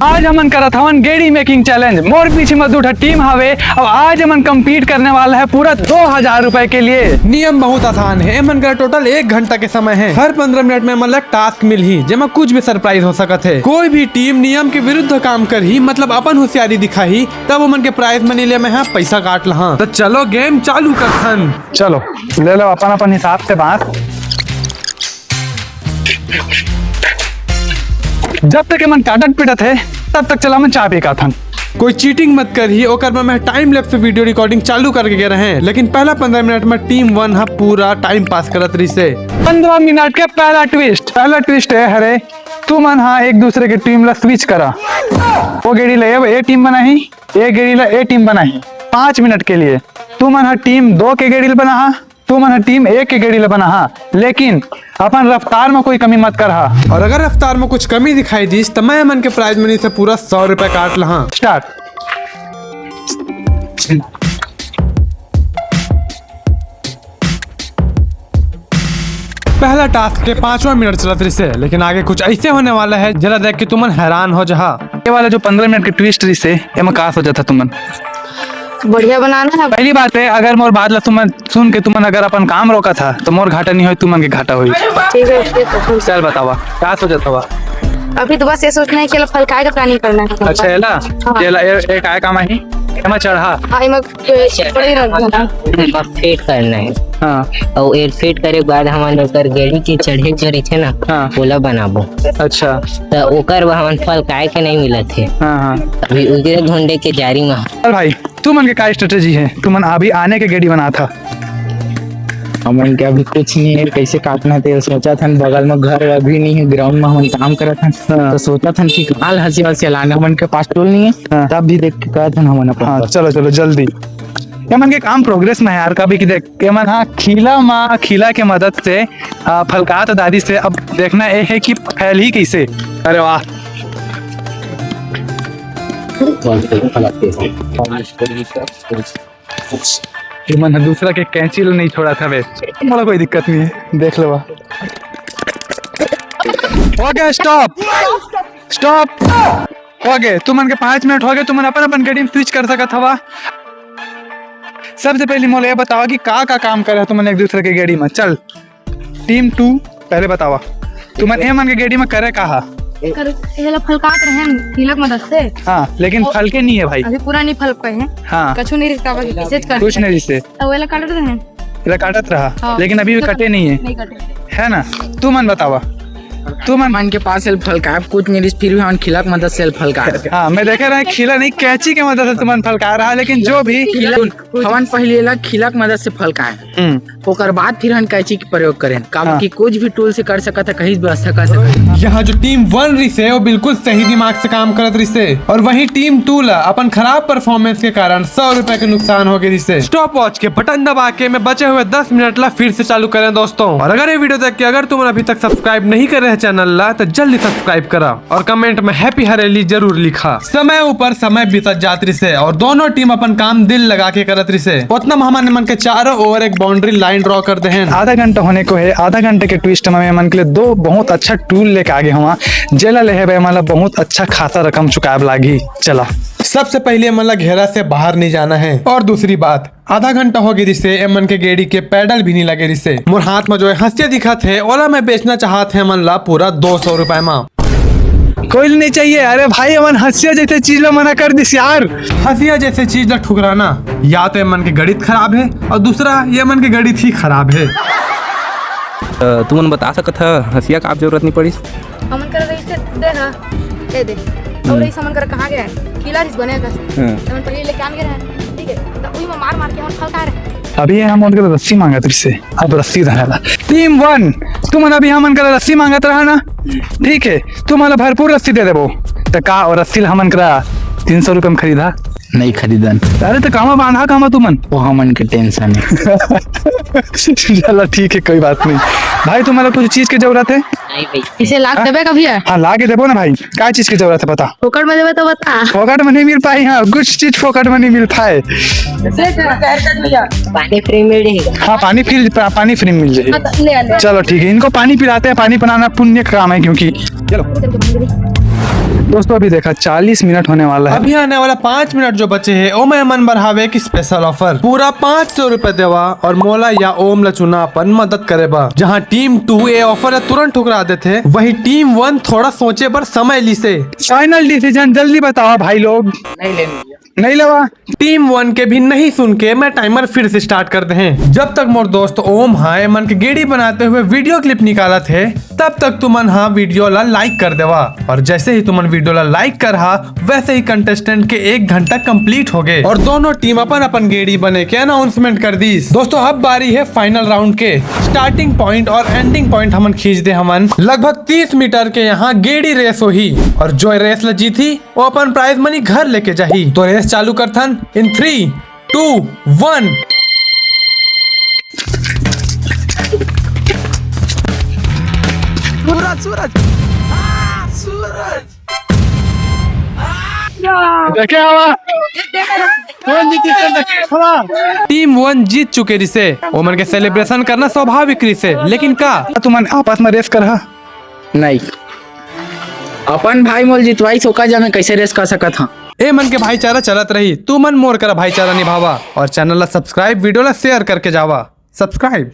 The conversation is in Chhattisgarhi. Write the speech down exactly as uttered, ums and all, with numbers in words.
आज हमन करत हवन गेड़ी मेकिंग चैलेंज। मोर पीछे म दू ठा टीम हवे, अउ आज हमन कम्पीट करने वाला है पूरा दो हजार रुपए के लिए। नियम बहुत आसान है। एमन करा टोटल एक घंटा के समय है। हर पंद्रह मिनट में एमन ला टास्क मिलही, जेमा कुछ भी सरप्राइज हो सकत है। कोई भी टीम नियम के विरुद्ध काम करही, मतलब अपन होशियारी दिखाही, तब ओमन के प्राइज मनी ले मैं हा पैसा काट लहा। तो चलो गेम चालू करथन। चलो, ले लो अपन अपन हिसाब से बांस। जब तक एमन काटत पिटत है, तब तक चला मैं चाय पी के आथन। कोई चीटिंग मत करही, ओकर बर मैं टाइम लैप्स वीडियो रिकॉर्डिंग चालू करके गे रहे, लेकिन पहला पंद्रह मिनट में टीम वन हा पूरा टाइम पास करत रहिसे। पंद्रह मिनट के पहला ट्विस्ट, पहला ट्विस्ट है हरे, तुमन हा एक दूसरे के टीम ला स्विच करा। वो गेड़ी ला ए टीम बनाही, एक गेड़ी ला ए टीम बनाही। पाँच मिनट के लिए तुमन हा टीम दो के गेड़ी ला बनाहा, तुमन हा टीम एक के गेड़ी ला बनाहा, लेकिन अपन रफ्तार में कोई कमी मत करहा। और अगर रफ्तार में कुछ कमी दिखाई दीस, तो मैं एमन के प्राइज मनी से पूरा सौ रुपए काट लहा। स्टार्ट। पहला टास्क के पांचवा मिनट चलत रहिसे, लेकिन आगे कुछ ऐसे होने वाला है, जेला देख के तुमन हैरान हो जहा। ये वाला जो पंद्रह मिनट के ट्विस्ट रहिसे, एमा का सोचत हा तुमन? बढ़िया बनाना है। पहली बात है, अगर मोर बात ला तुमन सुन के तुमन अगर अपन काम रोकत हा, तो मोर घाटा नहीं होई, तुमन के घाटा होई। ठीक है, ठीक है। चल बतावा, का सोचत हवा? अभी तो बस ये सोचना है कि फलकाए का प्लानिंग करना है। अच्छा, एला? हाँ। एला, ए, ए काय काम आही? एमा चढ़ा? हाँ, एमा, ए, चढ़ा ही रहना है। बस फिट करना है। हाँ। और ये फिट करे के बाद हमन ओकर गेड़ी के चढ़े के जो रहिथे ना, हाँ। ओला बनाबो। अच्छा। तो ओकर बर हमन फलकाए के नहीं मिलत हे। हाँ, हाँ। अभी उजरे ढूंढे के जारी में। चल भाई, तुमन के का स्ट्रेटेजी है? तुमन अभी आने के गेड़ी बनात हा। हमन के अभी कुछ नहीं है, कैसे काटना है तेल सोचत हन। बगल में घर वर भी नहीं है, ग्राउंड में हमन काम करत हन। हाँ। तो सोचत हन कि काल हंसी हंसी लाने, हमन के पास टूल नहीं है। हाँ। तब भी देख के कहत हन हमन अपन हाँ, पर। चलो, चलो, जल्दी। एमन के काम प्रोग्रेस में है यार, कभी कि देख, एमन हा खीला मा, खीला के मदद से, आ, फलकात दारी से। अब देखना ये है कि फैलही कैसे। अरे वाह। ये मन दूसरा के कैंची ला नहीं छोड़ा था बे। मोला कोई दिक्कत नहीं है, देख लेवा। ओके, स्टॉप, स्टॉप। हो गए, तुमन के पाँच मिनट हो गए, तुमन अपन अपन गेड़ी में स्विच कर सकत हवा। सबसे पहले मोला ये बताओ कि का का काम करे तुमन एक दूसरे के गेड़ी में। चल, टीम टू, पहले बतावा, तुमन ए मन के गेड़ी में करे का हा? कर, एला फलकात रहेन, खीला के मदद से। हाँ, लेकिन ओ, फलके नहीं है भाई। अभी पूरा नहीं फलके है। हाँ। कछु नहीं रिस काबर कि कैसे कर कुछ नहीं रिसे। तो एला काटत रहेन। एला काटत रहा, हाँ। लेकिन अभी भी तो कटे नहीं है। नहीं कटे। है ना? तुमन बतावा। तुमन मन के पास एला फलकाए कुछ नहीं रिस, फिर भी हमन खीला के मदद से एला फलकाए। हाँ, मैं देखे रहे खीला नहीं, कैंची के मदद से तुमन फलका रहा, लेकिन जो भी खीला, हमन पहले एला खीला के मदद से फलकाए। हम्म। ओकर बाद फिर हम कैंची के प्रयोग करेन, काबर हाँ। कि कुछ भी टूल से कर सकत है, कहीं व्यवस्था कर सकत है। यहाँ जो टीम वन रिसे, वो बिल्कुल सही दिमाग से काम करत रिसे, और वहीं टीम टू ला अपन खराब परफॉर्मेंस के कारण सौ रुपए के नुकसान हो गए रिसे। स्टॉप वॉच के बटन दबा के मैं बचे हुए दस मिनट ला फिर से चालू करें दोस्तों। और अगर ये वीडियो देख के अगर तुमन अभी तक सब्सक्राइब नहीं करे है चैनल ला, तो जल्दी सब्सक्राइब करा और कमेंट में हैप्पी हरेली जरूर लिखा। समय ऊपर समय बीतत जात रिसे और दोनों टीम अपन काम दिल लगा के करत रिसे। ओतना में हमन मन के चारों ओर एक बाउंड्री लाइन ड्रॉ कर देहेन। आधा घंटा होने को है, आधा घंटे के ट्विस्ट में मैं मन के लिए दो बहुत अच्छा टूल लेके आगे हूँ, जेला लेहे बे मतलब बहुत अच्छा खासा रकम चुकाए लागही। चला, सबसे पहले मन ला घेरा से बाहर नहीं जाना है, और दूसरी बात, आधा घंटा हो गए रिसे, एमन के गेड़ी के पैडल भी नहीं लगे रिसे। मोर हाथ में जो है हंसिया दिखत है, ओला मैं बेचना चाहत है मन ला पूरा दो सौ रुपए में। कोई नहीं चाहिए। अरे भाई, एमन हंसिया जैसे चीज ला मना कर दिस यार। हंसिया जैसे चीज ला ठुकराना, या तो एमन के गणित खराब है और दूसरा ये मन के गणित ही खराब है। अ, तुमन बता सकत ह हंसिया का आप जरूरत नहीं पड़िस? हमन कर रही से दे हा, ए दे। और हम्म। रही हमन कर कहाँ गया है? खीला रिस बने का। हाँ। हमन पहले लेके आन गए हैं, ठीक है? तो उही में मार मार के हमन फलका रहे। अभी ये हम उनके रस्सी मांगत रिसे, अब रस्सी रहने ला। टीम वन, तुमन अभी हमन कर रस्सी मांगत रहा ना, ठीक है? तुमन भरपूर रस्सी दे देबो। तो का और रस्सी ला हमन करा तीन सौ रुपये में खरीदा? नहीं खरीदन। अरे तो कामा बांधा कामा तुमन? वो हमन के टेंशन है। चलो ठीक है, कोई बात नहीं। भाई तुम्हारा कुछ चीज की जरूरत है? नहीं भाई। इसे लाग हाँ? देबे कभी है? हाँ, ला के देबो ना भाई। का चीज की जरूरत है बता? फोकट में देबे तो बता। फोकट में नहीं मिल पाई, हाँ, कुछ चीज फोकट में नहीं मिल पाए। पानी फ्री मिल जाएगा। हाँ, पानी फ्री, पा-, पानी फ्री में मिल जाएगा। हाँ, तो ले आ, ले आ। चलो ठीक है, इनको पानी पिलाते हैं, पानी पिलाना पुण्य का काम है क्योंकि। चलो। दोस्तों, अभी देखा, चालीस मिनट होने वाला है। अभी आने वाला पाँच मिनट जो बचे हे, ओमा एमन बर हावे एक स्पेशल ऑफर। पूरा पाँच सौ रुपए देवा और मोला या ओम ला चुना अपन मदद करे बर। जहां टीम टू ए ऑफर ला तुरंत ठुकरा देथे, वहीं टीम वन थोड़ा सोचे बर समय लीसे। फाइनल डिसीजन जल्दी बतावा भाई लोग। नहीं लेनी। नहीं लेवा। टीम वन के भी नहीं सुन के मैं टाइमर फिर से स्टार्ट कर दे हैं। जब तक मोर दोस्त ओम हा एमन के गेड़ी बनाते हुए वीडियो क्लिप निकालत हे, तब तक तुमन हा वीडियो ला लाइक कर देवा, और जैसे ही तुमन वीडियो ला लाइक कर हा, वैसे ही कंटेस्टेंट के एक घंटा कंप्लीट हो गए और दोनों टीम अपन अपन गेड़ी बने के अनाउंसमेंट कर दीस। दोस्तों, अब बारी है फाइनल राउंड के। स्टार्टिंग पॉइंट और एंडिंग पॉइंट हमन खींच दे हमन। लगभग तीस मीटर के यहाँ गेड़ी रेस होही और जो रेस ला जीतही, वो अपन प्राइज मनी घर लेके जाही। तो रेस चालू करथन in three, two, one। सूरज, सूरज, आ, सूरज। देखे हवा? कौन जीती? कौन देखे? हवा? टीम वन जीत चुके रिसे, ओमन के सेलिब्रेशन करना स्वाभाविक रिसे, लेकिन का तुमन आपस में रेस करहा? नहीं, अपन भाई मोल जितवाई, सोका जा मैं कैसे रेस कर सकत हां? ए मन के भाईचारा चलत रही, तू मन मोर करा भाईचारा निभावा और चैनल ला सब्सक्राइब, वीडियो ला शेयर करके जावा। सब्सक्राइब।